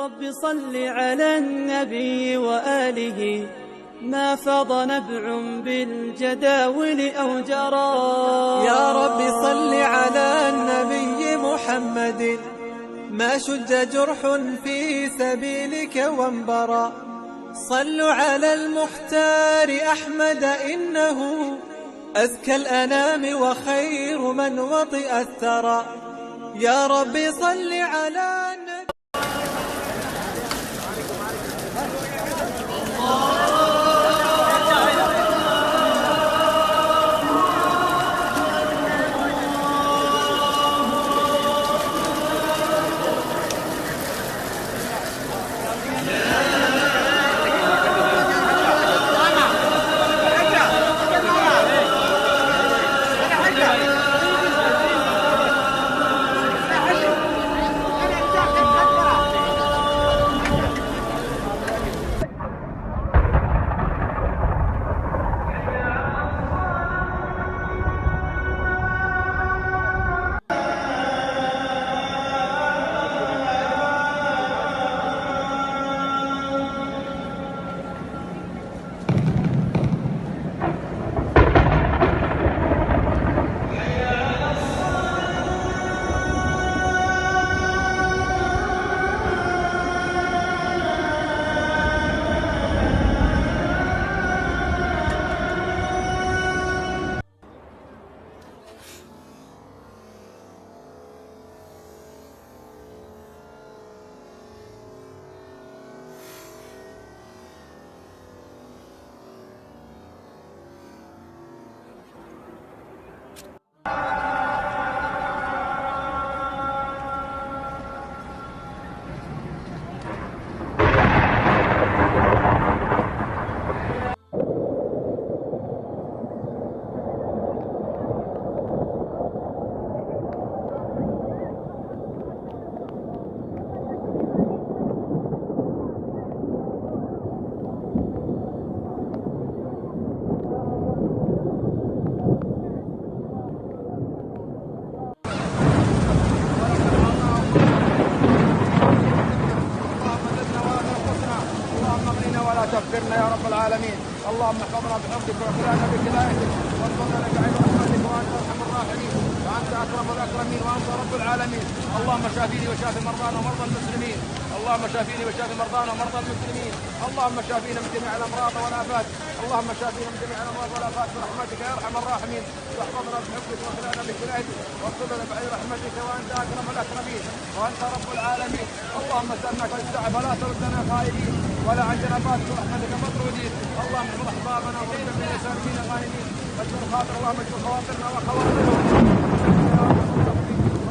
رب صل على النبي وآله ما فاض نبع بالجداول أو جرى. يا رب صل على النبي محمد ما شج جرح في سبيلك وانبرى. صلوا على المختار أحمد إنه أزكى الأنام وخير من وطئ الثرى. يا رب صل على النبي. تغفرنا يا رب العالمين. اللهم احفظنا بحفظك وكلانا بكلاءتك وانصرنا لك عند رحمتك وانت ارحم الراحمين وانت اكرم الاكرمين وانت رب العالمين. اللهم شافيني وشافي مرضانا ومرضى المسلمين. اللهم شافيني وشافي مرضانا ومرضى المسلمين. اللهم شافينا من جميع الامراض والافات. اللهم شافينا من جميع الامراض والافات برحمتك يا ارحم الراحمين. واحفظنا بحفظك وكلانا بكلاءتك وانصرنا بعين رحمتك وانت اكرم الاكرمين وانت رب العالمين. اللهم سالناك السعه فلا تردنا خائبين ولا عن جنباتك ورحمتك مطرودين. اللهم احفظ احبابنا وارزقنا سالمين غانمين. واجبر خاطر اللهم اجبر خواطرنا وخواطرهم.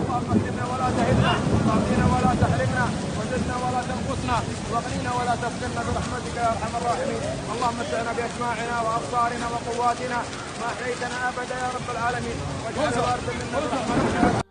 اللهم اكرمنا ولا تهنا، واعطنا ولا تحرمنا، وزدنا ولا تنقصنا، واغننا ولا تفقرنا برحمتك يا ارحم الراحمين. اللهم متعنا باسماعنا وابصارنا وقواتنا ما احييتنا ابدا يا رب العالمين. واجعل وارث منا برحمتك.